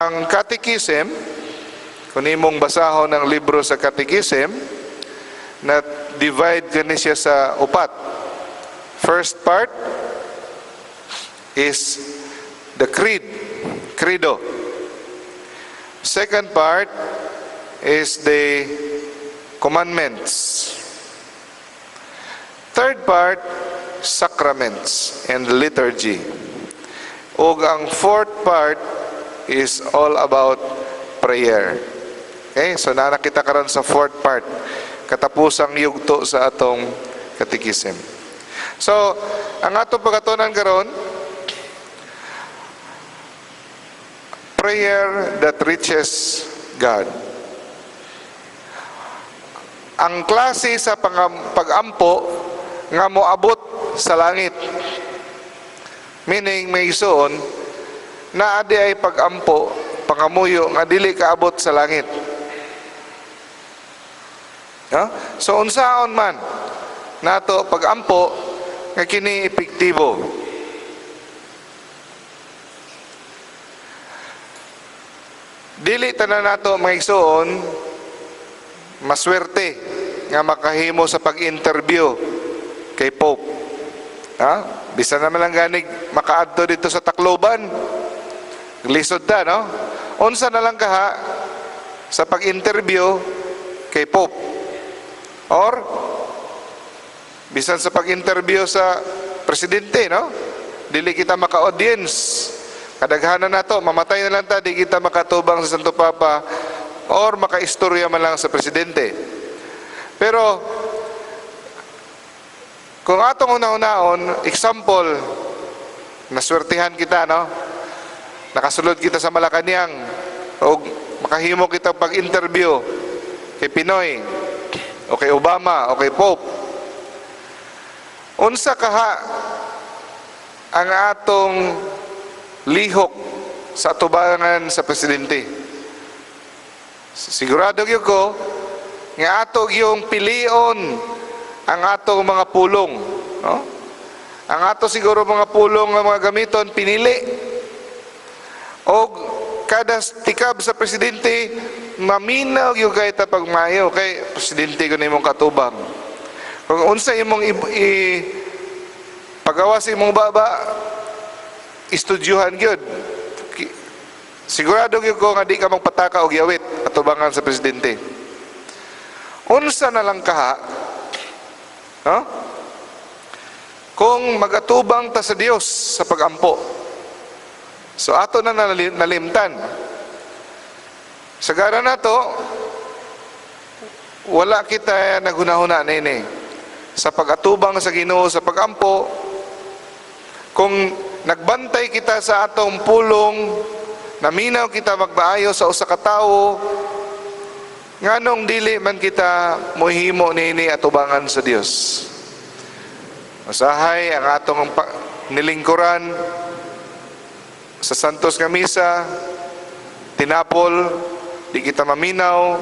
Ang Catechism, kung imong basahon ang libro sa Catechism, na divide kani siya sa upat. First part is the creed, credo. Second part is the commandments. Third part, sacraments and liturgy. Ug ang fourth part is all about prayer. Okay, so naa na kita karon sa fourth part. Katapusang yugto sa atong catechism. So, ang atong pagatunan karon, prayer that reaches God. Ang klase sa pag-ampo nga moabot sa langit. Meaning, mga igsoon, naa diay pag-ampo, pangamuyo nga dili kaabot sa langit. No? So unsaon man nato pag-ampo nga kini epektibo? Dili tanan nato, mga igsoon, maswerte nga makahimo sa pag-interview kay Pope. Ha? Bisan naman lang ganig makaadto dito sa Tacloban. Lisod ta, no? Unsa na lang kaha sa pag-interview kay Pope? Or bisan sa pag-interview sa presidente, no? Dili kita maka-audience. Kadaghanan nato, mamatay na lang ta, di kita makatubang sa Santo Papa or makaistorya man lang sa presidente. Pero kung atong una-unaon, example, naswertihan kita, no? Nakasulod kita sa Malacanang o makahimo kita pag-interview kay PNoy o kay Obama o kay Pope. Unsa kaha ang atong lihok sa atubangan sa presidente? Sigurado gyud ko nga ato yung pilion ang atong mga pulong, no? Ang ato siguro mga pulong nga mga gamiton pinili. Og kada tikab sa presidente, maminaw gyud kay ta pagmayo kay presidente ko nimong katubang. Kung unsa imong pagawas imong baba, istudyuhan gyud. Sigurado gyud ko nga di ka magpataka og yawit atubangan sa presidente. Unsa na lang kaha, no? Kung magatubang ta sa Dios sa pagampo. So ato na nalimtan. Sagara nato, wala kita naghunahuna nini sa pag-atubang sa Ginoo sa pagampo. Kung nagbantay kita sa atong pulong, naminaw kita magmaayo sa usa ka tawo, nganong dili man kita mohimo niini atubangan sa Dios? Usahay ang atong nilingkuran sa Santos nga Misa, tinapol, di kita maminaw,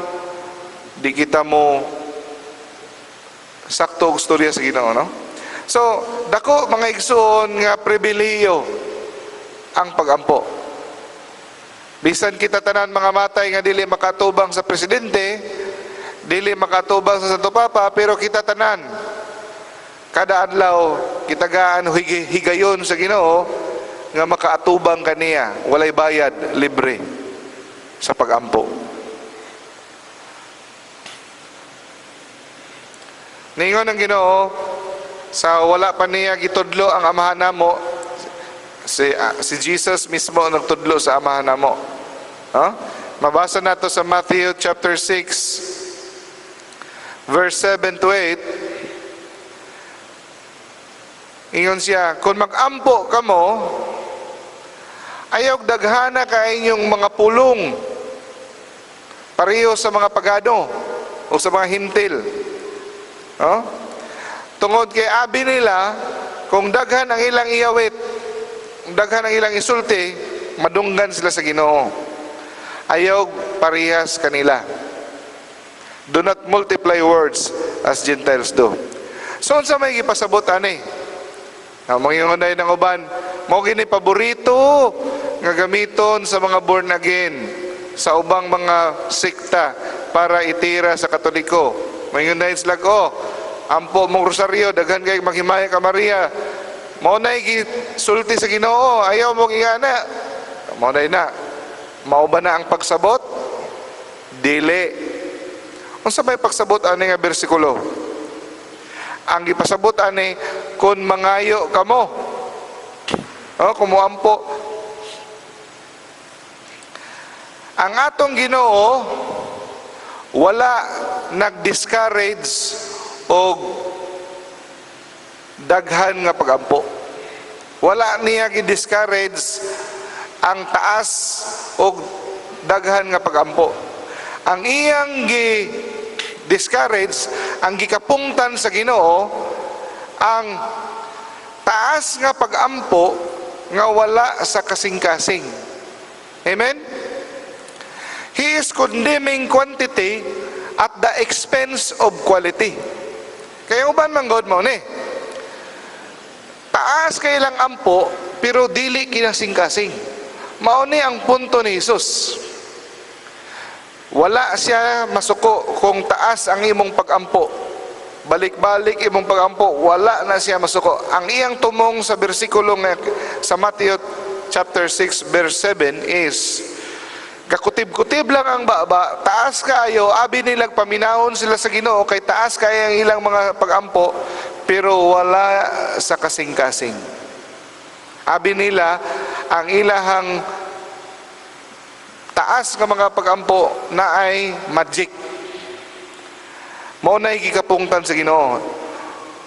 di kita mo sakto og storya sa Ginoo, no? So, dako, mga igsoon, nga pribilehiyo ang pagampo. Bisan kita tanan mga matay nga dili makatubang sa presidente, dili makatubang sa Santo Papa, pero kita tanan kada adlaw kitagaan higayon sa Ginoo nga makaatubang kaniya, walay bayad, libre sa pagampo. Ningon ang Ginoo sa wala pa niya gitudlo ang Amahan namo, si Jesus mismo ang nagtudlo sa Amahan namo. Huh? Mabasa nato sa Matthew chapter 6 verse 7 to 8. Ingon siya, "Kung magampo kamo, ayaw daghana ka inyong mga pulong pareho sa mga pagano o sa mga hintil." No? Tungod kay abi nila, kung daghan ang ilang iyawit, kung daghan ang ilang isulti, madunggan sila sa Ginoo. Ayaw parehas kanila. Do not multiply words as Gentiles do. So unsa may gipasabot ani? Ang mga ng uban, mao gini paborito nga nga gamiton sa mga born again sa ubang mga sekta para itira sa Katoliko. Mayon na sila, "Oh, ampo mong rosaryo, daghan kay maghimaya ka Maria. Mao na sulti sa Ginoo, ayaw mong ingana." Mao na na. Mao ba na ang pagsabot? Dili. Unsa may pagsabot ani nga bersikulo? Ang gipasabot ani, kung mangayo kamo. Oh, kumuampo. Ang atong Ginoo wala nag-discourage og daghan nga pagampo. Wala niya gi-discourage ang taas og daghan nga pagampo. Ang iyang gi discourage, ang gikapungtan sa Ginoo, ang taas nga pagampo nga wala sa kasing-kasing. Amen? He is condemning quantity at the expense of quality. Kaya uban man god mo ni. Taas kay lang ampo pero dili kinasing-kasing. Mao ni ang punto ni Jesus. Wala siya masuko kung taas ang imong pagampo. Balik-balik imong pagampo, wala na siya masuko. Ang iyang tumong sa bersikulo nga sa Matthew chapter 6 verse 7 is kakutib-kutib lang ang baba, taas kaayo, abi nilang paminawon sila sa Ginoo kay taas kaayo ang ilang mga pagampo, pero wala sa kasing-kasing. Abi nila ang ilahang taas nga mga pagampo na ay magic. Mao na gikapungtan sa Ginoo.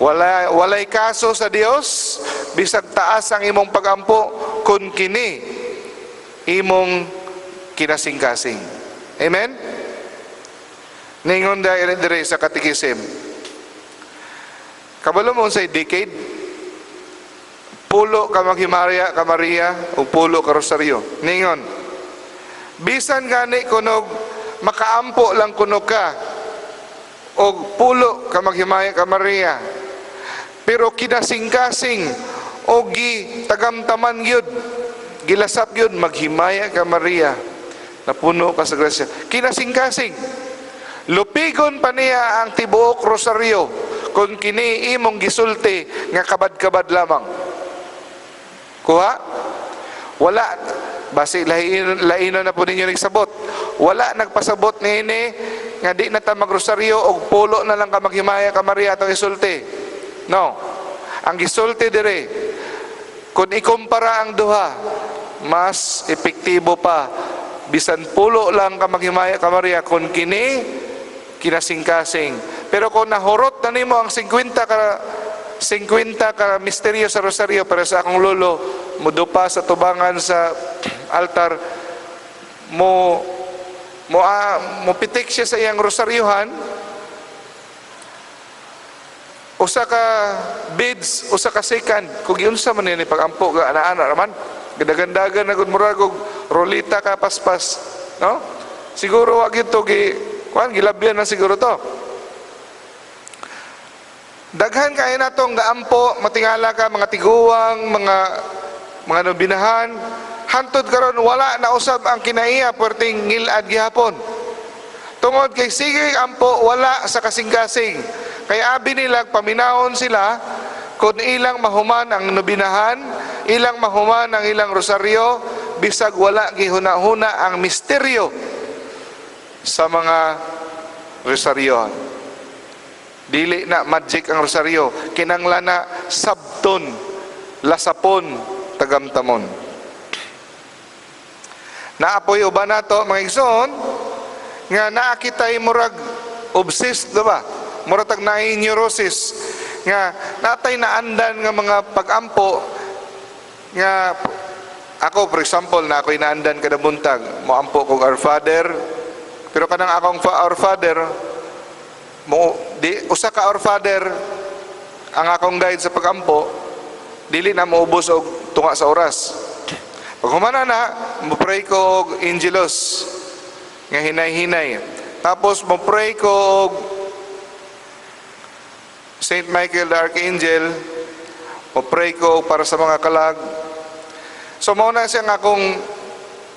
Walay kaso sa Dios bisag taas ang imong pagampo kun kini imong kinasing-kasing. Amen? Ningon dahil dire sa Catechism. Kabalo mo unsay decade? Pulo ka maghimaya ka Maria o pulo ka rosaryo. Ningon. Bisan gani kunog makaampo lang kuno ka og pulo ka maghimaya ka Maria. Pero kinasing-kasing o gi tagamtaman gyud, gilasap gyud, "Maghimaya ka Maria, napuno ka sa grasya." Kinasing-kasing. Lupigon pa niya ang tibuok rosaryo kung kini imong gisulti nga kabad-kabad lamang. Kuha? Wala. Basi lain, laino na po ninyo nagsabot. Wala nagpasabot niini nga di na ta magrosaryo og pulo na lang ka maghimaya ka Maria atong isulti. No. Ang gisulti dire, kung ikumpara ang duha, mas epektibo pa bisan pulo lang ka maghimaya ka Maria kung kini kinasing-kasing. Pero kung nahurot na nimo ang 50 ka misteryo sa rosaryo, pero sa akong lolo, mudupa sa tubangan sa altar, mo mo ah, mo pitik siya sa iyang rosaryohan, usa ka beads, usa ka second. Kung giunsa man ni pagampo ga ana-ana raman, gadagandagan na gud, murag og rolita ka paspas, no? Siguro wa gito gi kuan, gilabyan na siguro to. Daghan kay natong gaampo, matingala ka, mga tiguang, mga nobinahan, hantod karon wala na usab ang kinaiya, perting ngilad gihapon. Tungod kay sige ampo, wala sa kasing-kasing. Kay abi nila paminawon sila kung ilang mahuman ang nobinahan, ilang mahuman ang ilang rosaryo, bisag wala gihuna-huna ang misteryo sa mga rosaryo. Dili na magic ang rosaryo, kinanglan na sabton, lasapon, tagamtamon. Naapoy uban nato, mga igsoon, nga naa kitay murag obsessed, diba? Murag tag naay neurosis nga natay naandan nga mga pagampo nga ako, for example, na ako'y naandan kada buntag, moampo kog Our Father, pero kanang akong Our Father mo di usa ka Our Father ang akong guide sa pagampo, dili na moubos og tunga sa oras. Pag humana na, mo pray ko og Angelus nga hinay-hinay, tapos mo pray ko og Saint Michael the Archangel, mo pray ko para sa mga kalag. So mao na siya nga akong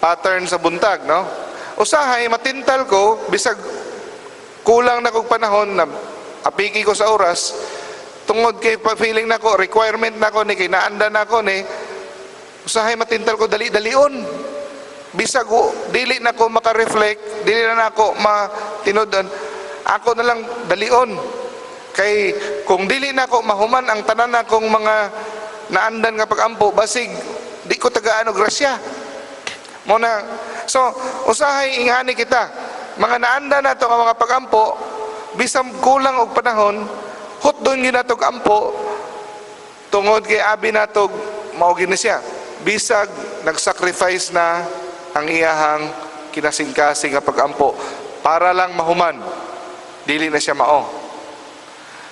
Pattern sa buntag, no? Usahay matintal ko bisag kulang na kog panahon na apiki ko sa oras tungod kay pa feeling nako requirement nako ni kay naanda nako ni usahay matintal ko dali-dalion bisag dili na ko maka-reflect, dili na nako matinud-an, ako na lang dalion kay kung dili na ko mahuman ang tanan akong mga naandan nga pagampo, basig di ko tagaan og grasya mo na. So usahay ingani kita mga naanda nato nga mga pagampo, bisan kulang og panahon, hutdon gyud nato ampo tungod kay abi natog mao gini siya bisag nagsacrifice na ang iyahang kinasingkasing nga pagampo para lang mahuman, dili na siya mao.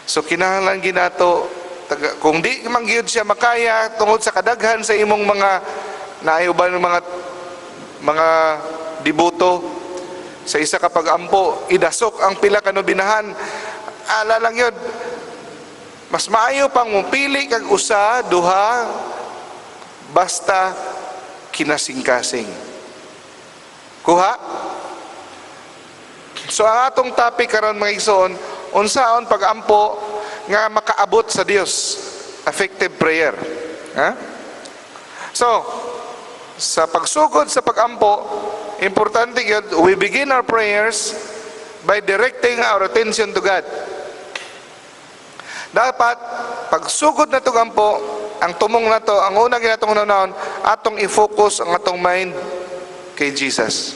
So kinahanglan ginato taga, kung di man gyud siya makaya tungod sa kadaghan sa imong mga naayuban mga dibuto sa isa ka pag-ampo, idasok ang pila ka nobinahan, ala lang yun. Mas maayo pang mupili kag usa, duha, basta kinasingkasing. Kuha? So ang atong topic karon, mga igsoon, unsaon pag-ampo nga makaabot sa Dios? Effective prayer. Ha? So, sa pagsugod sa pagampo, importante gyud we begin our prayers by directing our attention to God. Dapat pagsugod na ampo, ang tumong nato, ang unang ginatong hunahon, atong i-focus ang atong mind kay Jesus.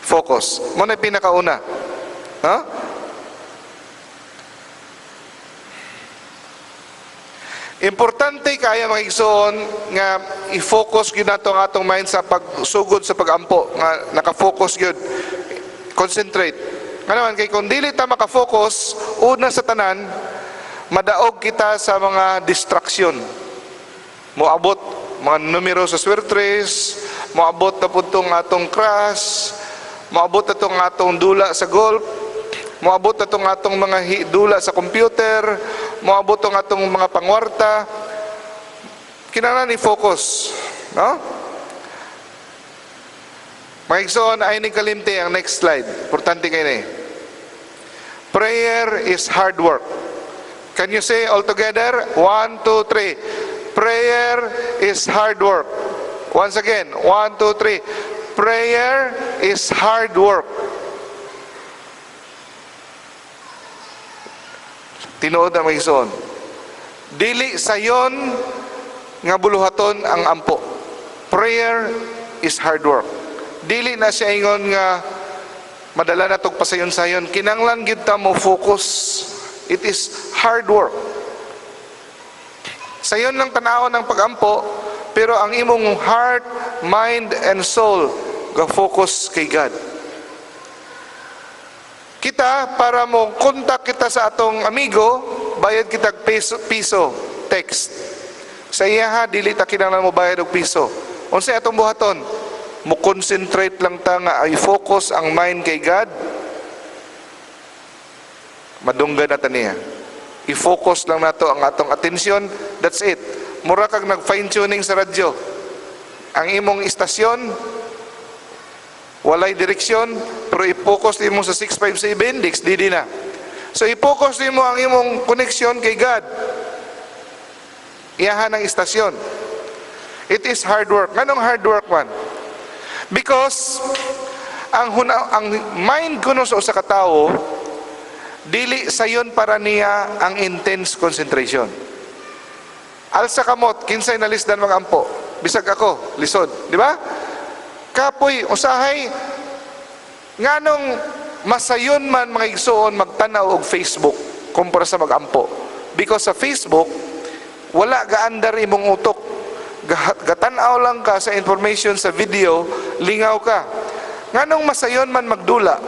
Focus. Mao na pinakauna. Ha? Importante kaya, mga igsoon, nga i-focus gyud nato ang atong mind sa pagsugod sa pagampo nga naka-focus gyud. Concentrate. Nga naman kay kung dili ta maka-focus, una sa tanan madaog kita sa mga distraction. Moabot mga numero sa swertres, moabot na pud tong atong crush, moabot na tong atong dula sa golf, moabot na tong atong mga dula sa computer, moabot tong atong mga pangwarta. Kinahanglan i-focus, no? Mga igsoon, ay ni kalimti ang next slide. Importante kayo ni. Prayer is hard work. Can you say all together? One, two, three. Prayer is hard work. Once again, one, two, three. Prayer is hard work. Tinuod ang mga igsoon. Dili sayon nga buluhaton ang ampo. Prayer is hard work. Dili na siya ingon nga madala na tog pasayon-sayon. Kinanglan gyud ta mo focus. It is hard work. Sayon lang tan-awon ang pagampo, pero ang imong heart, mind, and soul ga-focus kay God. Kita, para mo kontak kita sa atong amigo, bayad kita piso, piso text. Sa iyaha, dili ta kinahanglan mo bayad og piso. Unsay atong buhaton? Mo concentrate lang ta nga ay focus ang mind kay God. Madunggan na ta niya. I-focus lang nato ang atong atensyon, that's it. Mura kag nag fine tuning sa radyo. Ang imong istasyon walay direksyon, pero i-focus nimo sa 657 DXDD na. So i-focus nimo ang imong connection kay God. Iyahan ang istasyon. It is hard work. Nganong hard work man? Because ang mind kuno sa usa ka tawo dili sayon para niya ang intense concentration. Alsa kamot, kinsay nalisdan magampo? Bisag ako, lisod, di ba? Kapoy, usahay nganong masayon man, mga igsoon, magtanaw og Facebook kumpara sa magampo? Because sa Facebook wala gaandar imong utok. Gatan-aw lang ka sa information sa video, lingaw ka. Nganong masayon man magdula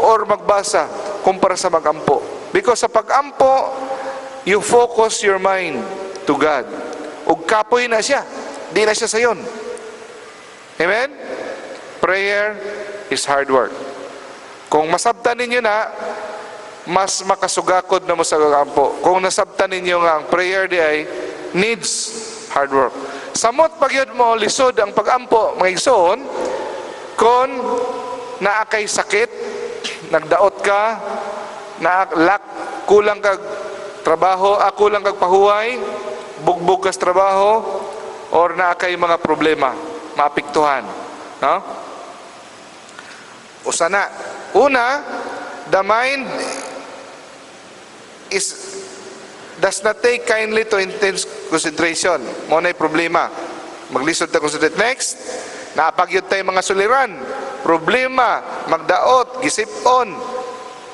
or magbasa kumpara sa magampo? Because sa pagampo, you focus your mind to God. Ug kapoy na siya. Di na siya sayon. Amen? Prayer is hard work. Kung masabtan ninyo na, mas makasugakod na mo sa ampo. Kung nasabtan ninyo nga ang prayer di ay needs hard work. Samot pagyud mo lisod ang pagampo, mga igsoon, kung naa kay sakit, nagdaot ka, na lak, kulang kag trabaho, kulang kag pahuway, bugbog ka sa trabaho, or naa kay mga problema, maapektuhan. No? Usa na. Una, the mind is does not take kindly to intense concentration. Mao na problema. Maglisod ta concentrate. Next, naa pa gyud tay mga suliran. Problema, magdaot, gisip-on,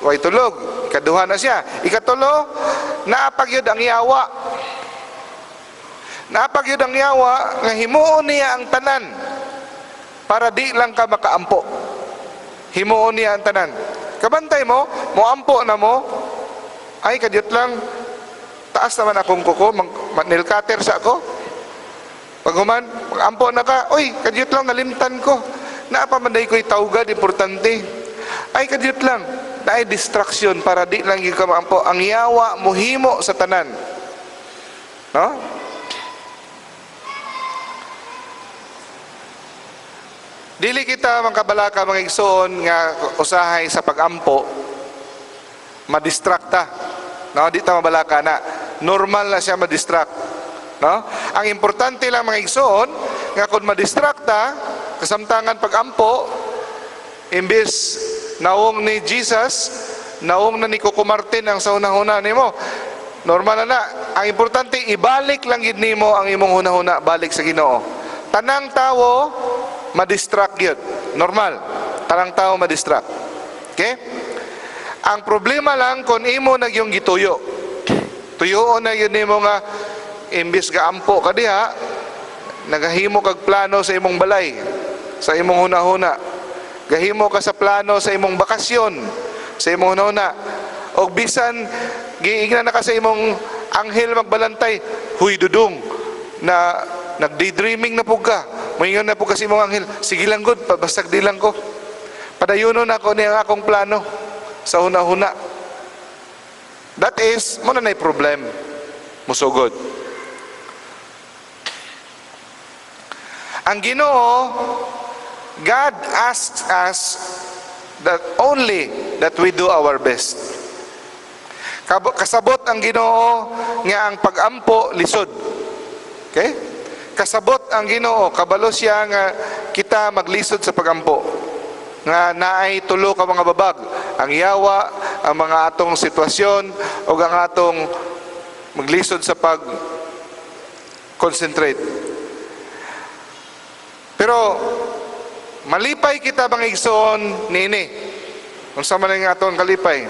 way tulog. Ikaduha na siya. Ikatulo, naa pa gyud ang yawa. Naa pa gyud ang yawa nga himuon niya ang tanan para di lang ka makaampo. Himuon niya ang tanan. Kabantay mo, moampo na mo, ay kadyot lang, taas naman akong kuko, nail cutter sa ako. Pag human, ampo na ka, oy, kadyot lang, nalimtan ko. Naa pa man diay ko'y tawgad, importante. Ay, kadyot lang, naay distraction para di lang gyud ka maampo. Ang yawa muhimo sa tanan. No? Dili kita mangkabalaka, mga igsoon, nga usahay sa pagampo madistract ta. No, di ta mabalaka na. Normal na siya madistract. No? Ang importante lang, mga igsoon, nga kung madistract ta kasamtangan pagampo, imbis naong ni Jesus, naong na ni Coco Martin ang sa hunahuna nimo. Normal na na. Ang importante, ibalik lang gid nimo ang imong hunahuna balik sa Ginoo. Tanang tawo madistract gyud. Normal. Tanang tao madistract. Okay? Ang problema lang kung imo na yung gituyo. Tuyoon na yun nimo nga imbis ga ampo ka diha, nagahimo kag plano sa imong balay, sa imong hunahuna. Gahimo ka sa plano sa imong bakasyon, sa imong hunahuna. Og bisan giingnan na ka sa imong anghel magbalantay, "Huy Dudong," na nagdaydreaming na pug ka. Moingon na pug ka sa imong anghel, "Sige lang gud, bastag di lang ko. Padayonon ako niya ang akong plano sa hunahuna." That is, mao na na'y problem. Musugod. Ang Ginoo, God asks us that only that we do our best. Kasabot ang Ginoo nga ang pagampo lisod. Okay? Kasabot ang Ginoo, kabalo siya nga kita maglisod sa pagampo. Nga naay tulo ka mga babag, ang yawa, ang mga atong sitwasyon o ang atong maglisod sa pag concentrate. Pero malipay kita, mga igsoon, niini. Unsa man ang atong kalipay?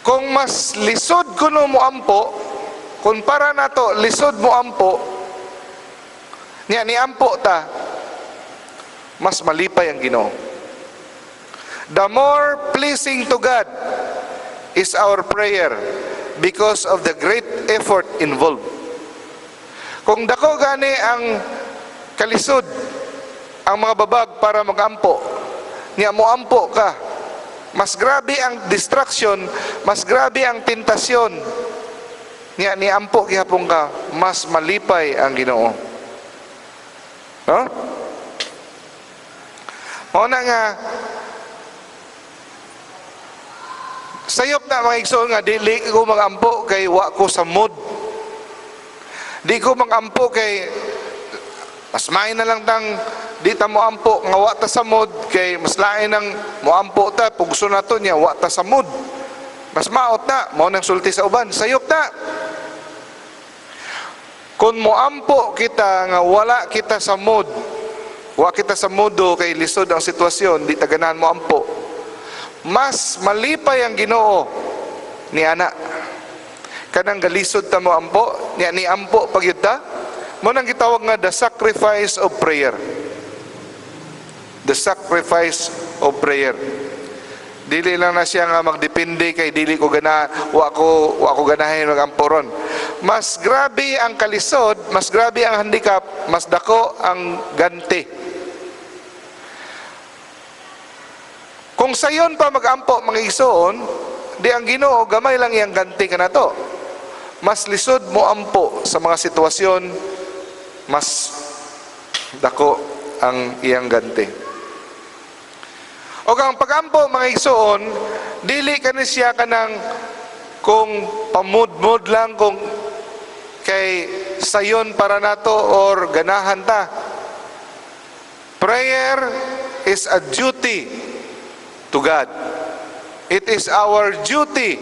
Kung mas lisod kuno mo ampo, kung para nato lisod mo ampo, niya ni ampo ta, mas malipay ang Ginoo. The more pleasing to God is our prayer because of the great effort involved. Kung dako gani ang kalisod ang mga babag para magampo, niya mo ampo ka, mas grabe ang distraction, mas grabe ang tentasyon, niya ni ampo gihapon ka, mas malipay ang Ginoo. No? Mao na nga sayop na, mga igsoon, nga dili ko magampo kay wa ko sa mood. Di ko magampo kay mas main na lang tang di ta mo ampo nga wa ta sa mood, kay mas lain ang moampo ta pugso na to niya wa ta sa mood. Mas maot na mao nang sulti sa uban. Sayop na. Kung moampo kita nga wala kita sa mood, wa kita sa modo kay lisod ang sitwasyon, di ta ganahan mo ampo, mas malipay ang Ginoo ni ana kanang galisod ta mo ampo, niya ni ampo pagyud ta. Mo nang gitawag nga the sacrifice of prayer. The sacrifice of prayer. Dili lang na siya nga magdepende kay dili ko gana, wa ko ganahin magampo ron. Mas grabe ang kalisod, mas grabe ang handicap, mas dako ang ganti. Kung sayon pa magampo, mga igsoon, di ang Ginoo gamay lang iyang ganti kanato. Mas lisod mo ampo sa mga sitwasyon, mas dako ang iyang ganti. O ang pagampo, mga igsoon, dili kani siya kanang kung pamudmod lang, kung kay sayon para nato or ganahan ta. Prayer is a duty to God. It is our duty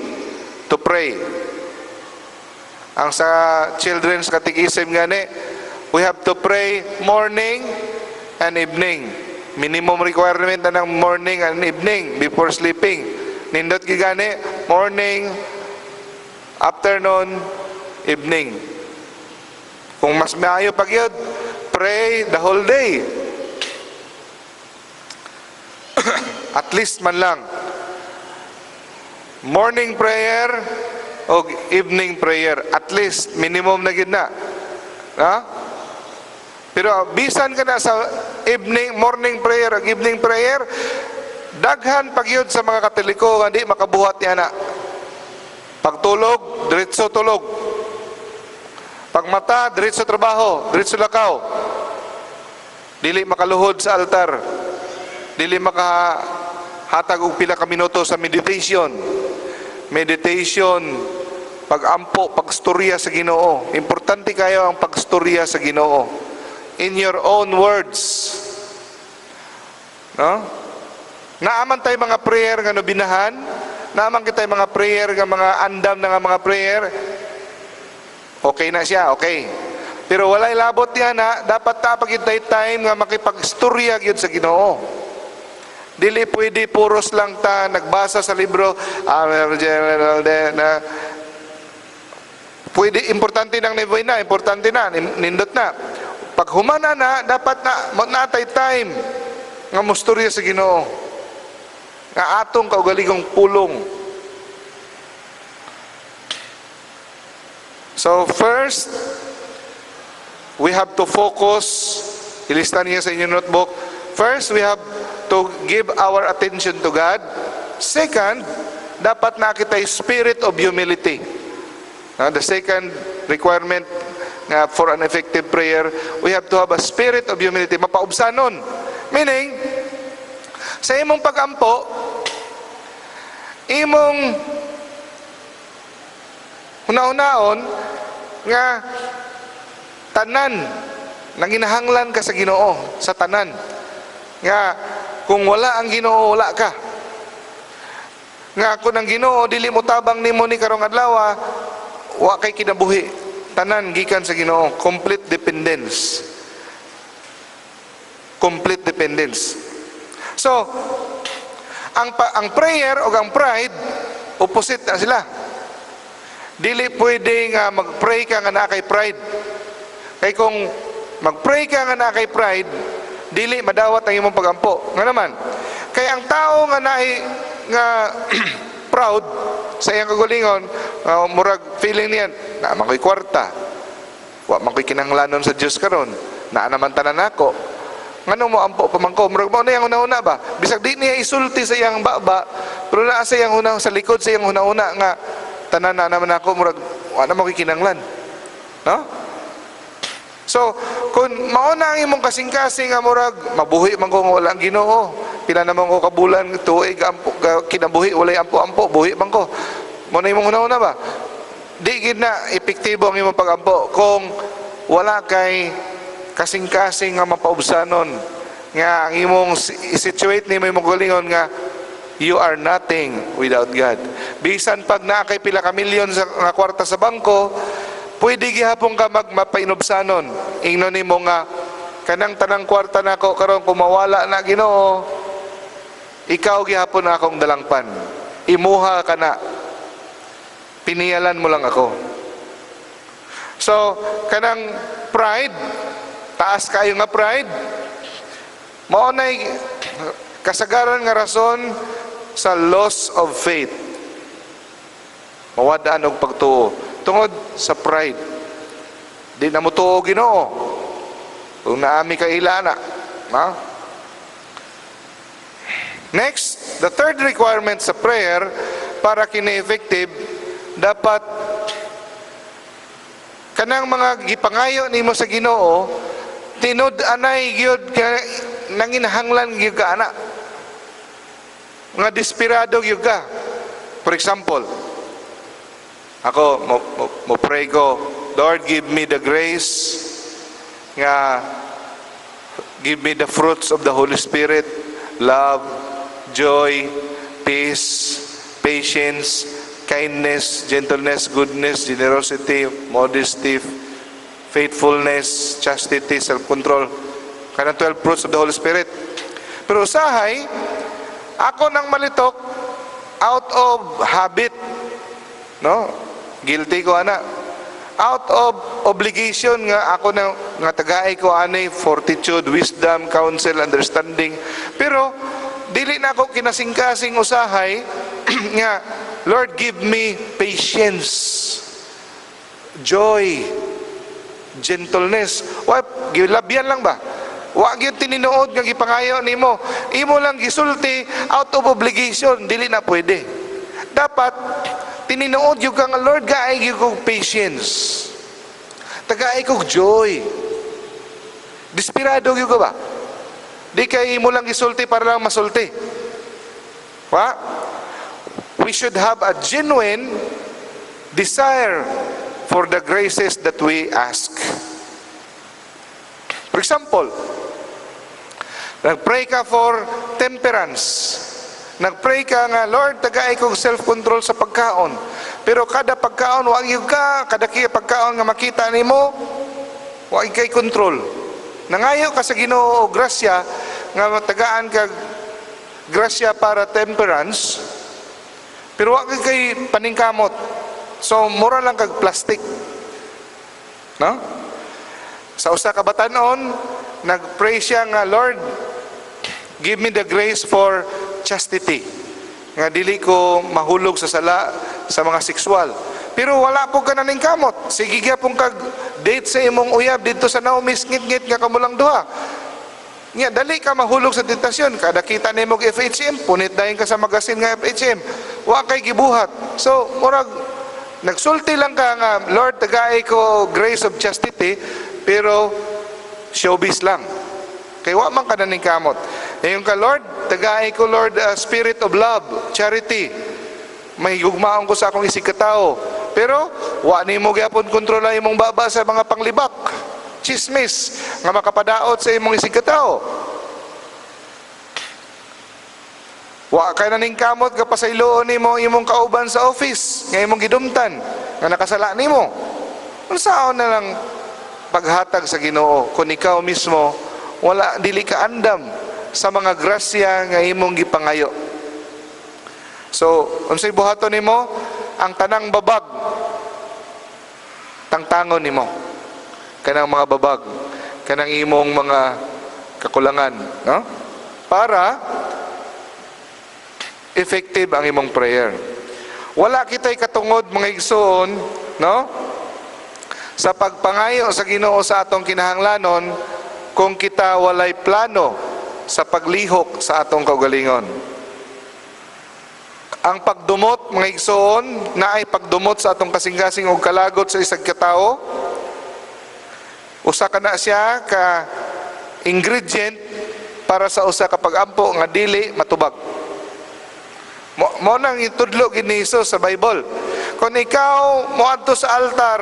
to pray. Ang sa Children's Catechism gani, we have to pray morning and evening. Minimum requirement na ng morning and evening before sleeping. Nindot gani, morning, afternoon, evening. Kung mas maayo pag yun, pray the whole day. At least man lang. Morning prayer o evening prayer. At least, minimum na gid na. Ha? Pero bisan ka na sa evening, morning prayer o evening prayer, daghan pag yun sa mga Katoliko nga di makabuhat niya na. Pagtulog, diretso tulog. Pagmata, diretso trabaho, diretso lakaw. Dili makaluhod sa altar. Dili makahatag og pila ka minuto sa meditation. Meditation, pagampo, pagstorya sa Ginoo. Importante kayo ang pagstorya sa Ginoo. In your own words. No? Naa man tay mga prayer nga nobinahan, naa man kitay mga prayer nga mga andam na nga mga prayer. Okay na siya, okay. Pero walay labot niya na dapat ta pagintay time nga makipagstorya gyud sa Ginoo. Dili pwede puros lang ta nagbasa sa libro, ah, na pwede. Importante nang na importante na nindot na. Pag humana na, dapat na natay time nga mostorya sa Ginoo nga atong kaugalingong pulong. So first, we have to focus. Ilista niya sa inyong notebook. First, we have to give our attention to God. Second, dapat na kita spirit of humility. The second requirement nga for an effective prayer, we have to have a spirit of humility. Mapaubsanon. Meaning, sa imong pagampo, imong hunahunaon nga tanan nanginahanglan ka sa Ginoo sa tanan, nga kung wala ang Ginoo, wala ka, nga kung ang Ginoo dili mo tabang nimo ni karong adlaw, wa kay kinabuhi. Tanan gikan sa Ginoo. Complete dependence, complete dependence. So ang prayer o ang pride, opposite na sila. Dili pwede nga mag-pray ka nga naa kay pride. Kay kung mag-pray ka nga naa kay pride, dili madawat ang imong pagampo. Nga naman, kay ang tao nga naay nga proud sa iyang kagalingon, murag feeling niya, naa man ko'y kwarta. Wa man ko'y kinahanglanon sa Dios karon. Naa naman tanan nako. Ngano mo ampo pa man ko? Murag mao na iyang una-una ba? Bisag di niya isulti sa iyang baba, pero naa sa iyang una, sa likod sa iyang una-una nga tanan na naman ako, murag wa na mo kinahanglan. No? So, kung mao na ang imong kasing-kasing nga murag mabuhi man ko nga wala ang Ginoo. Pila naman ko kabulan, tuig ampo kinabuhi walay ampo-ampo, buhi man ko. Mao na imong una-una ba? Di gid na epektibo ang imong pagampo kung wala kay kasing-kasing nga mapaubsanon nga ang imong situate nimo imong galingon nga you are nothing without God. Bisan pag naa kay pila ka milyon sa nga kwarta sa bangko, pwede gihapon ka magmapainubsanon. Ingnon nimo nga kanang tanang kwarta nako karon, kung mawala na, Ginoo, ikaw gihapon na akong dalangpan. Imuha ka na. Piniyalan mo lang ako. So, kanang pride, taas kayo nga pride, mao nay kasagaran nga rason sa loss of faith. Mawadaan og pagtuo tungod sa pride. Di na mo tuo Ginoo. Kung naami kaila na. Ha? Next, the third requirement sa prayer para kini effective, dapat Kanang mga gipangayo nimo sa Ginoo, tinud-anay gyud ka, nanginahanglan gyud ka ana. Nga desperado gyud ka. For example, ako mo pray ko, "Lord, give me the grace nga give me the fruits of the Holy Spirit, love, joy, peace, patience, kindness, gentleness, goodness, generosity, modesty, faithfulness, chastity, self-control." Kanang 12 fruits of the Holy Spirit. Pero usahay, ako nang malitok out of habit. No? Guilty ko ana. Out of obligation nga ako na nga tagaay ko ani fortitude, wisdom, counsel, understanding. Pero dili na ako kinasingkasing usahay nga, "Lord, give me patience, joy, gentleness." Wa gilabyan lang ba? Wa gyud tinuod nga gipangayo nimo. Imo lang gisulti out of obligation, dili na pwede. Dapat tinuod gyud ka nga, "Lord, gaay gyud kog patience. Tagaay kog joy." Desperado gyud ka ba? Di kay imo lang gisulti para lang masulti. Wa? We should have a genuine desire for the graces that we ask. For example, nagpray ka for temperance. Nagpray ka nga, "Lord, tagay kog self-control sa pagkaon." Pero kada pagkaon, wa gyud ka, kada kiya pagkaon nga makita nimo, wa gyud kay control. Nangayo ka sa Ginoo og grasya nga matagaan kag grasya para temperance, pero wa gyud kay paningkamot. So mura lang kag plastic. No? Sa usa ka batanon, nagpray siya nga, "Lord, give me the grace for chastity." Nga dili ko mahulog sa sala sa mga sexual. Pero wala po ka naningkamot. Sige gyapon kag date sa imong uyab dito sa Naomi's ngit-ngit nga kamulang duha. Nga dali ka mahulog sa tentasyon. Kada kita nimo og FHM, punit dayon ka sa magasin nga FHM. Wa kay gibuhat. So murag nagsulti lang ka nga, "Lord, tagay ko grace of chastity," pero showbiz lang. Kay wa man ka naningkamot. Ingon ka, "Lord, tagay ko, Lord, spirit of love, charity. May gugmaon ko sa akong isig katao." Pero wa nimo gyapon kontrola imong baba sa mga panglibak, chismis nga makapadaot sa imong isig katao. Wa kay naningkamot ka pasayloon nimo imong kauban sa office nga imong gidumtan nga nakasala nimo. Unsaon na lang paghatag sa Ginoo kung ikaw mismo wala, dili ka andam sa mga grasya nga imong gipangayo? So, unsay buhaton nimo? Ang tanang babag tangtangon nimo. Kanang mga babag, kanang imong mga kakulangan, no? Para effective ang imong prayer. Wala kita'y katungod, mga igsoon, no? Sa pagpangayo sa Ginoo sa atong kinahanglanon kung kita walay plano sa paglihok sa atong kaugalingon. Ang pagdumot, mga igsoon, naay pagdumot sa atong kasing-kasing og kalagot sa isang katao. Usa ka na siya ka ingredient para sa usa ka pag-ampo nga dili matubag. Mo nang itudlo gid ni Jesus sa Bible. Kung ikaw moadto sa altar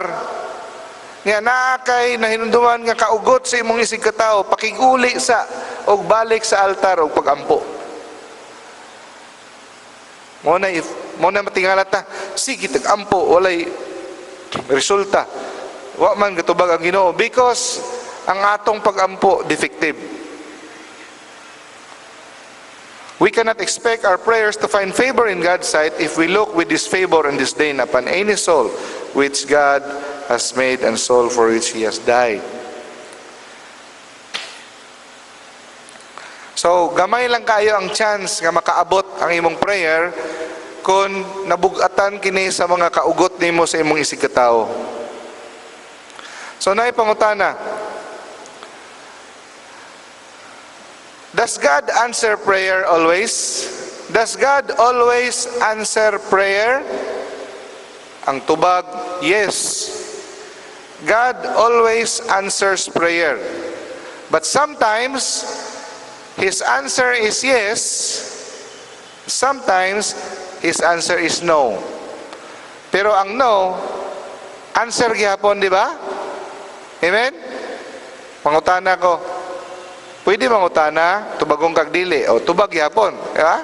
nga naa kay nahinumduman nga kaugot sa imong isig katao, pakiguli sa og balik sa altar og pagampo. Mo na if mo na matingala ta, sige tag-ampo, walay resulta. Wa man gatubag ang Ginoo because ang atong pagampo defective. We cannot expect our prayers to find favor in God's sight if we look with disfavor and disdain upon any soul which God has made and soul for which He has died. So, gamay lang kayo ang chance nga makaabot ang imong prayer kung nabugatan kini sa mga kaugot nimo sa imong isig katao. So, naay pangutana. Does God answer prayer always? Does God always answer prayer? Ang tubag, yes. God always answers prayer. But sometimes, His answer is yes. Sometimes, His answer is no. Pero ang no, answer gihapon, di ba? Amen? Mangutana ko. Pwede mangutana, tubagon kag dili. O, tubag gihapon. Di ba?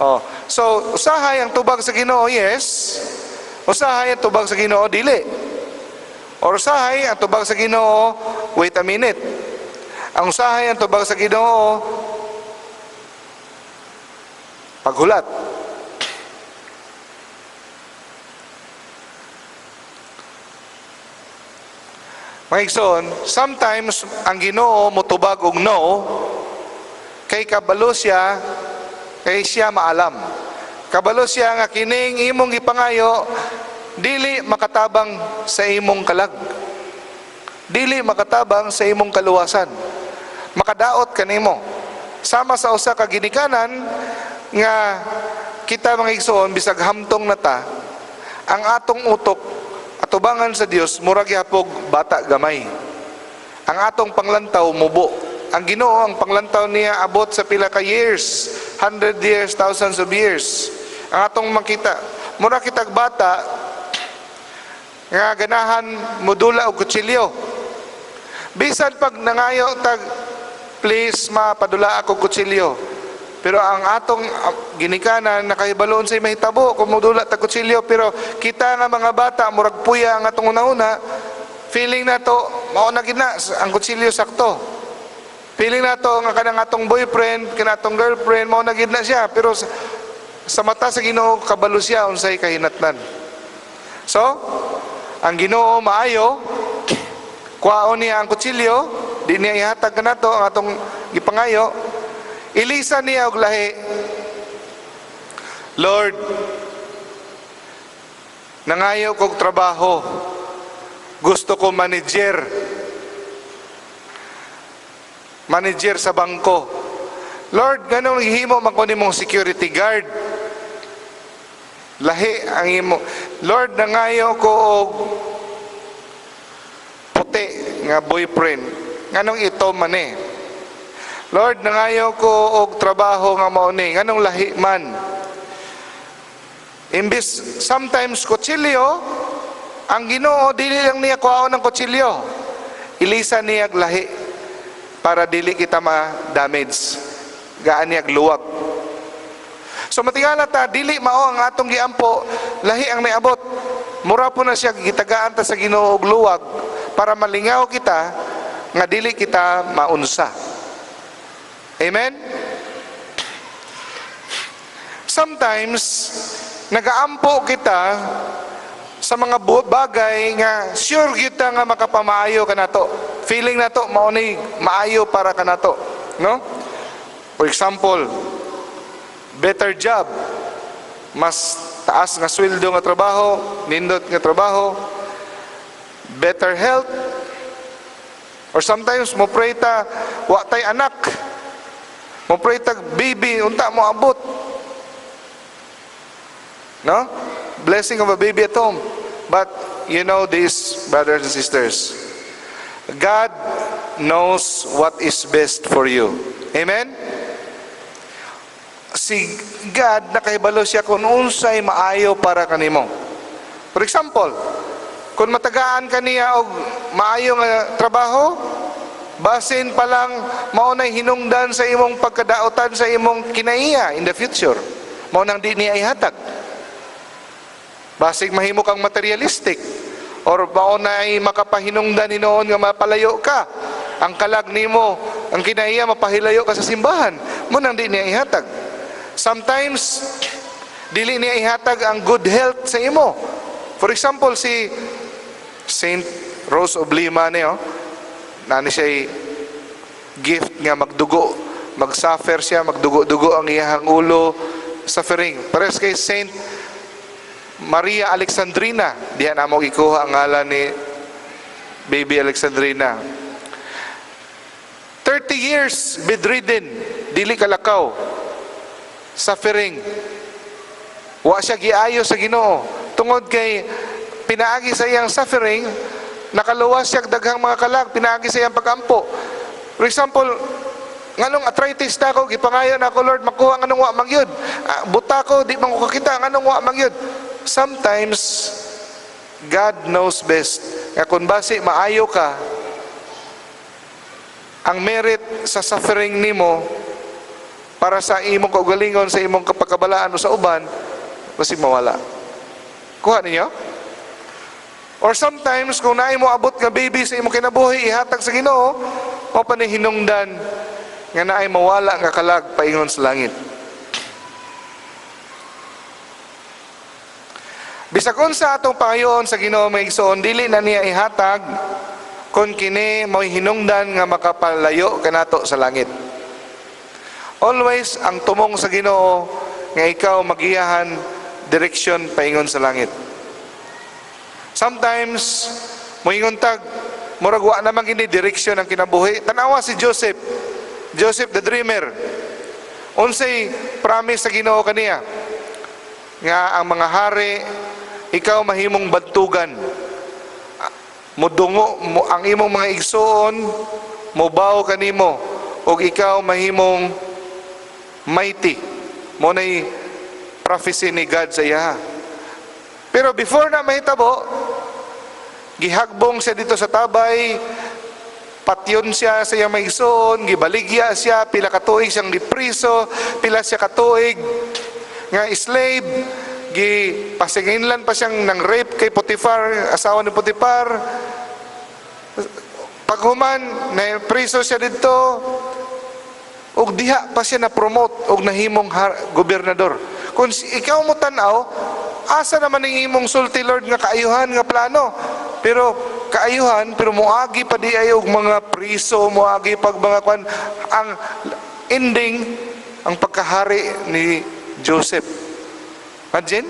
Oh. So, usahay ang tubag sa Ginoo, yes. Usahay ang tubag sa Ginoo, dili. Or usahay ang tubag sa Ginoo, wait a minute. Ang usahay ang tubag sa Ginoo, paghulat. Mga igsoon, sometimes ang Ginoo motubag og no kay kabalo siya, kay siya maalam. Kabalo siya nga kining imong gipangayo dili makatabang sa imong kalag. Dili makatabang sa imong kaluwasan. Makadaot kanimo. Sama sa usa ka ginikanan nga kita, mga igsoon, bisag hamtong na ta, ang atong utok atubangan sa Dios mura gihapog bata gamay. Ang atong panglantaw mubo. Ang Ginoo, ang panglantaw niya abot sa pila ka years, 100 years, thousands of years. Ang atong makita, mura kitag bata nga ganahan modula og kutsilyo. Bisan pag nangayo tag, "Please ma, padula ako kutsilyo." Pero ang atong ginikanan nakahibaloon sa mahitabo kung modula tag kutsilyo, pero kita nga mga bata, murag puya ang atong una-una, feeling nato mao na gid na ang kutsilyo, sakto. Feeling nato nga kanang atong boyfriend, kanang atong girlfriend, mao na gid na siya, pero sa mata sa Ginoo, kabalo siya unsay kahinatnan. So, ang Ginoo maayo, kuhaon niya ang kutsilyo, di niya ihatag kanato ang atong gipangayo, ilisa niya og lahi. "Lord, nangayo kog trabaho. Gusto ko manager. Manager sa bangko. Lord, nganong gihimo man ko nimong security guard? Lahi ang imo. Lord, nangayo ko og puti nga boyfriend. Nganong ito man eh? Lord, nangayo ko og trabaho nga mao ni. Nganong lahi man?" Imbis sometimes kutsilyo, ang Ginoo dili lang niya kuhaon ng kutsilyo. Ilisa niya og lahi para dili kita ma-damage. Gaan niya og luwag. So matingala ta, dili mao ang atong giampo, lahi ang niabot. Mura po na siya gitagaan ta sa Ginoo og luwag para malingaw kita nga dili kita maunsa. Amen? Sometimes nagaampo kita sa mga bagay nga sure kita nga makapamaayo kanato. Feeling nato mao ni maayo para kanato, no? For example, better job, mas taas nga sweldo nga trabaho, nindot nga trabaho, better health, or sometimes mo pray ta, wa tay anak, mo pray tag baby, unta mo abot. No? Blessing of a baby at home. But you know this, brothers and sisters, God knows what is best for you. Amen? Si God, nakahibalo siya kung unsay maayo para kanimo. For example, kung matagaan ka niya og maayo nga trabaho, basin pa lang mao nay hinungdan sa imong pagkadaotan sa imong kinaiya in the future. Mao nang di niya ihatag. Basig mahimo kang materialistic or mao nay makapahinungdan hinuon nga mapalayo ka. Ang kalag nimo, ang kinaiya, mapahilayo ka sa simbahan. Mao nang di niya ihatag. Sometimes dili niya ihatag ang good health sa imo. For example, si Saint Rose of Lima niyo, nani siya gift nga magdugo, magsuffer siya, magdugo-dugo ang iyahang ulo, suffering. Pares kay Saint Maria Alexandrina, diha namo gikuha ang ngalan ni Baby Alexandrina. 30 years bedridden, dili kalakaw, suffering. Wa siya giayo sa Ginoo tungod kay pinaagi sa iyang suffering. Nakaluwas siya daghang mga kalag pinaagi sa iyang pagampo. For example, nganong arthritis na ako, gipangayo na ako, "Lord, makuha, nganong wa man gyud? Ah, buta ko, di man ko kakita, nganong wa man gyud?" Sometimes God knows best. Nga kung basi maayo ka, ang merit sa suffering nimo para sa imong kaugalingon, sa imong kapagkabalaan o sa uban, basig mawala. Kuha ninyo? Or sometimes, kung naay mo abot nga baby sa imong kinabuhi, ihatag sa Ginoo, mao pa ni hinungdan nga naay mawala nga kalag paingon sa langit. Bisag unsa atong pangayoon sa Ginoo, mga igsoon, dili na niya ihatag kung kini mo'y hinungdan nga makapalayo kanato sa langit. Always ang tumong sa Ginoo nga ikaw magiyahan direksyon paingon sa langit. Sometimes moingon tag murag wa naman gini direksyon ang kinabuhi. Tanawa si Joseph. Joseph the dreamer. Unsay promise sa Ginoo kaniya? Nga ang mga hari, ikaw mahimong bantugan. Mudungo mo ang imong mga igsuon, mobaw kanimo ug ikaw mahimong mighty. Mao nay prophecy ni God sa iya. Pero before na mahitabo, gihagbong siya dito sa tabay, patyon siya sa iyang mga igsuon, gibaligya siya, pila ka tuig siyang gipriso, pila siya katuig nga slave, gipasinginlan pa siyang nang rape kay Potiphar, asawa ni Potiphar. Paghuman, na priso siya dito, ug diha pa siya na-promote og nahimong gobernador. Kung ikaw mo tan-aw, asa naman ang imong sulti, Lord, nga kaayuhan nga plano? Pero kaayuhan, pero moagi pa di ay og mga priso, moagi pag mga kwan, ang ending ang pagkahari ni Joseph. Imagine?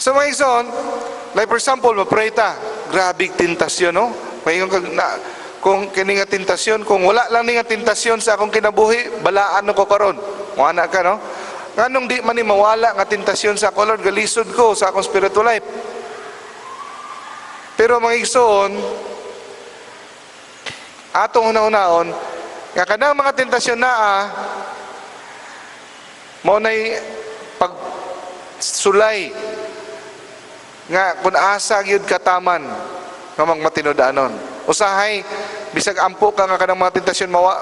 So mga igsoon, like for example, ma-pray ta, grabe tentasyon, no? Mahingon kag na, kung kini nga tentasyon, kung wala lang ni nga tentasyon sa akong kinabuhi, balaan ko karon. Muana ka, no? Nganong di man ni mawala nga tentasyon sa ako, Lord, galisod ko sa akong spiritual life. Pero mga igsoon, atong hunahunaon, nga kanang mga tentasyon naa, mao nay pagsulay nga kung asa gyud kataman nga magmatinud-anon. Usahay bisag ampo ka nga kanang mga tentasyon mawa,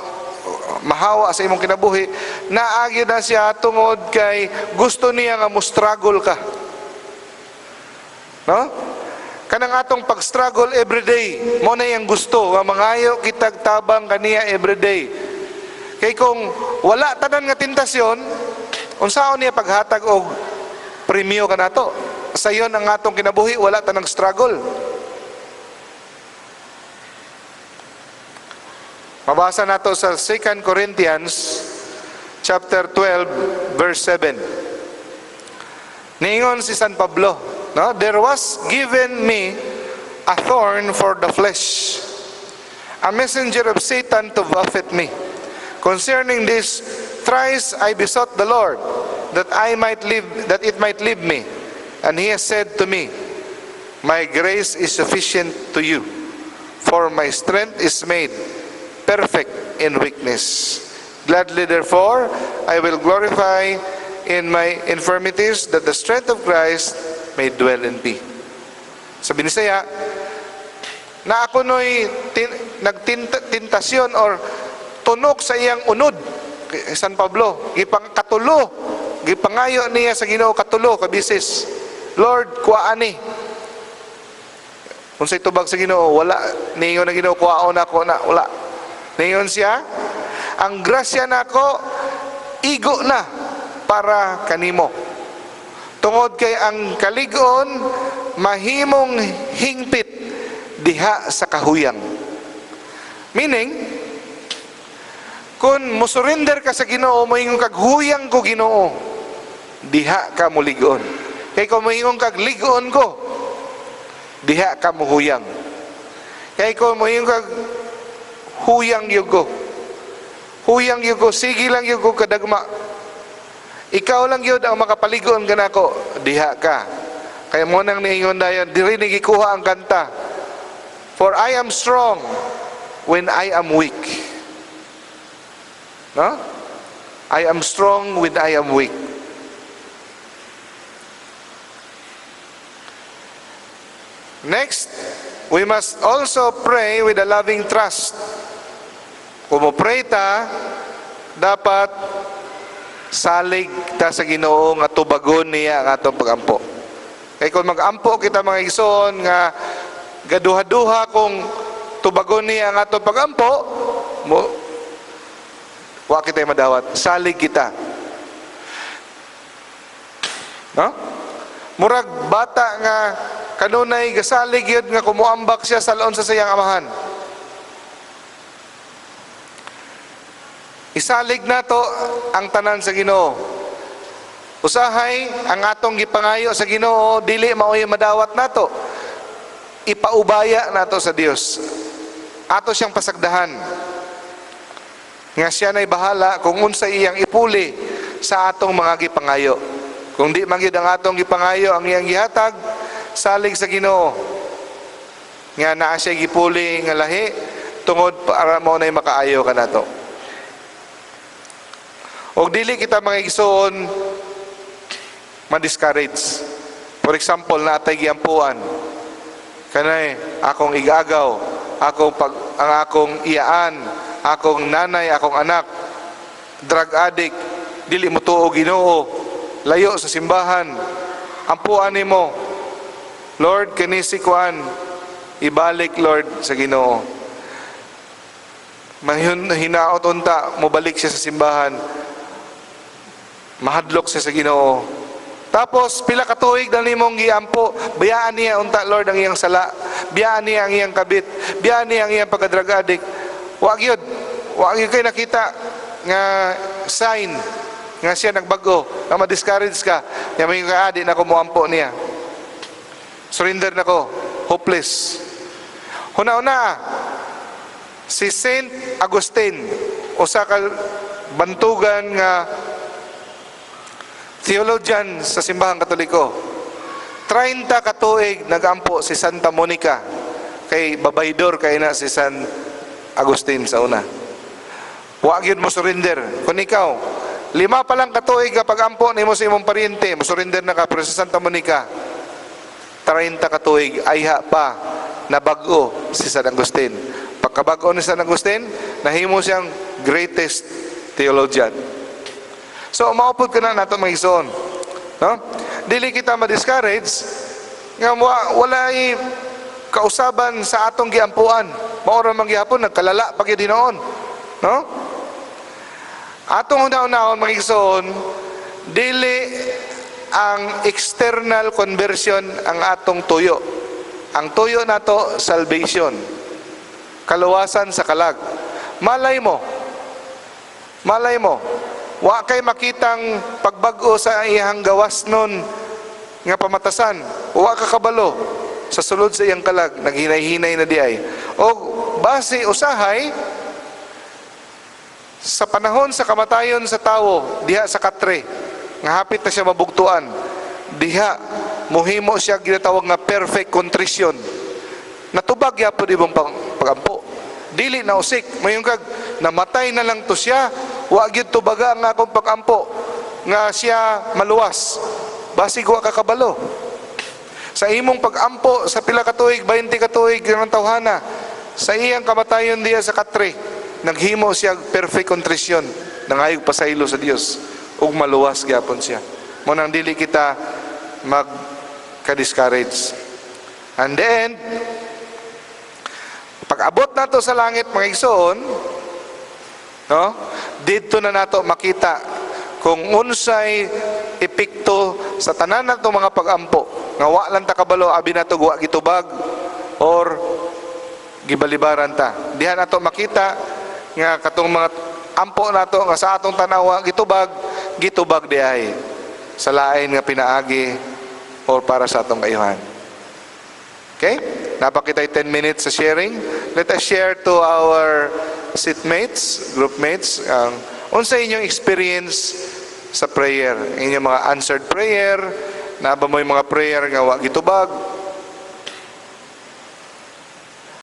mahawa sa imong kinabuhi, naa gyud na siya tungod kay gusto niya nga mo struggle ka. No? Kanang atong pag-struggle everyday, mo na iyang gusto nga mangayo kitag tabang kaniya everyday. Kay kung wala tanan nga tentasyon, unsaon niya paghatag og premyo kanato? Sayon ang atong kinabuhi, wala tanang struggle. Mabasa nato sa 2 Corinthians chapter 12 verse 7. Niingon si San Pablo, no? "There was given me a thorn for the flesh, a messenger of Satan to buffet me. Concerning this, thrice I besought the Lord that I might live, that it might leave me. And he has said to me, 'My grace is sufficient to you, for my strength is made perfect in weakness. Gladly therefore I will glorify in my infirmities, that the strength of Christ may dwell in me.'" Sa Binisaya, na ako no'y nagtintasyon or tunok sa iyang unod, kay San Pablo, gipang katulo, gipangayo niya sa Ginoo katulo kabisis. "Lord, kuhaan ni." Unsay tubag sa Ginoo? Wala. Niingon ang Ginoo, "Kuhaon ako na." Wala. Niingon siya, "Ang grasya nako igo na para kanimo. Tungod kay ang kalig-on mahimong hingpit diha sa kahuyang." Meaning, kung musurrender ka sa Ginoo, moingon kag "Huyang ko, Ginoo," diha ka mulig-on. Kay kung moingon kag "Lig-on ko," diha ka muhuyang. Kay kung moingon kag "Huyang gyud ko. Huyang gyud ko, sige lang gyud ko kadagma. Ikaw lang gyud ang makapaligon kanako," diha ka Kaya mao nang niingon dayon, diri ni gikuha ang kanta. "For I am strong when I am weak." No? I am strong when I am weak. Next, we must also pray with a loving trust. Kung mo pray ta, dapat salig ta sa Ginoo nga tubagon niya ang atong pagampo. Kay kung magampo kita, mga igsoon, nga gaduha-duha kung tubagon niya ang atong pagampo, mo wa kita madawat. Salig kita. No? Murag bata nga kanunay gasalig yun nga kumuambak siya sa laon sa siyang amahan. Isalig nato ang tanan sa Ginoo. Usahay ang atong gipangayo sa Ginoo dili maoy madawat nato. Ipaubaya nato sa Dios. Ato siyang pasagdahan nga siya na'y bahala kung unsay iyang ipuli sa atong mga gipangayo. Kung di man gyud ang atong gipangayo ang iyang gihatag, salig sa Ginoo nga naa siya gipuli nga lahi tungod para mao na'y makaayo kanato. Og dili kita, mga igsoon, ma-discourage. For example, natay giampuan. Kanay akong igagaw, akong pag ang akong iyaan, akong nanay, akong anak, drug addict, dili mo tuo Ginoo, layo sa simbahan. Ampuan nimo, "Lord, kani si kuan, ibalik, Lord, sa Ginoo." Mahun hinaot unta mobalik siya sa simbahan. Mahadlok siya sa Ginoo. Tapos pila ka tuig na nimong giampo, bayaan niya unta, Lord, ang iyang sala. Biyaan niya ang iyang kabit. Biyaan niya ang iyang pagka-drug addict. Wa gyud. Wa gyud kay nakita nga sign nga siya nagbag-o, nga ma-discourage ka. Nga may ka, "Di na ko moampo niya. Surrender na ko. Hopeless." Huna-huna, si Saint Augustine, usa ka bantugan nga theologian sa Simbahang Katoliko. 30 ka tuig nagampo si Santa Monica kay babaydor kay na si San Agustin sa una. Wa gyud mo surrender. Kung ikaw, 5 pa lang katuig ka pag-ampo nimo sa imong paryente, mo surrender na ka, pero sa Santa Monica, 30 ka tuig ayha pa nabag-o si San Agustin. Pagkabag-o ni San Agustin, nahimo siyang greatest theologian. So, maupod ka na nato, mga igsoon. No? Dili kita ma-discourage nga walay kausaban sa atong giampuan. Mao ra man gihapon nagkalala pa gyud hinoon. No? Atong una-unahon, mga igsoon, dili ang external conversion ang atong tuyo. Ang tuyo nato, salvation. Kaluwasan sa kalag. Malay mo. Malay mo. Wa kay makitang pagbag-o sa iyang gawas nun nga pamatasan. Wa ka kabalo sa sulod sa iyang kalag, naghinay-hinay na di ay. O base usahay sa panahon sa kamatayon sa tawo diha sa katre nga hapit na siya mabugtuan, diha muhimo siya ginatawag nga perfect contrition. Natubag gyapon imong pagampo, dili na usik mayon kag namatay na lang to siya, wa gyud tubaga ang akong pagampo nga siya maluwas. Basig wa ka kabalo sa imong pagampo sa pila ka tuig, 20 ka tuig ng tawhana, sa iyang kamatayon diha sa katre, naghimo siya perfect contrition, nangayog pasaylo sa Dios ug maluwas gyapon siya. Mao nang dili kita mag ka-discourage. And then pag abot nato sa langit, mga igsoon, no, didto na nato makita kung unsay epekto sa tanan nato mga pagampo nga wa lang ta kabalo, abi nato wa gitubag or gibalibaran ta. Diha nato makita nga katong mga ampo nato nga sa atong tanawa gitubag, gitubag diay sa lain nga pinaagi or para sa atong kayuhan. Okay? Napakita 10 minutes sa sharing. Let us share to our seatmates, groupmates, ang unsa inyong experience sa prayer, inyong mga answered prayer, Naa ba moy mga prayer nga wa gitubag?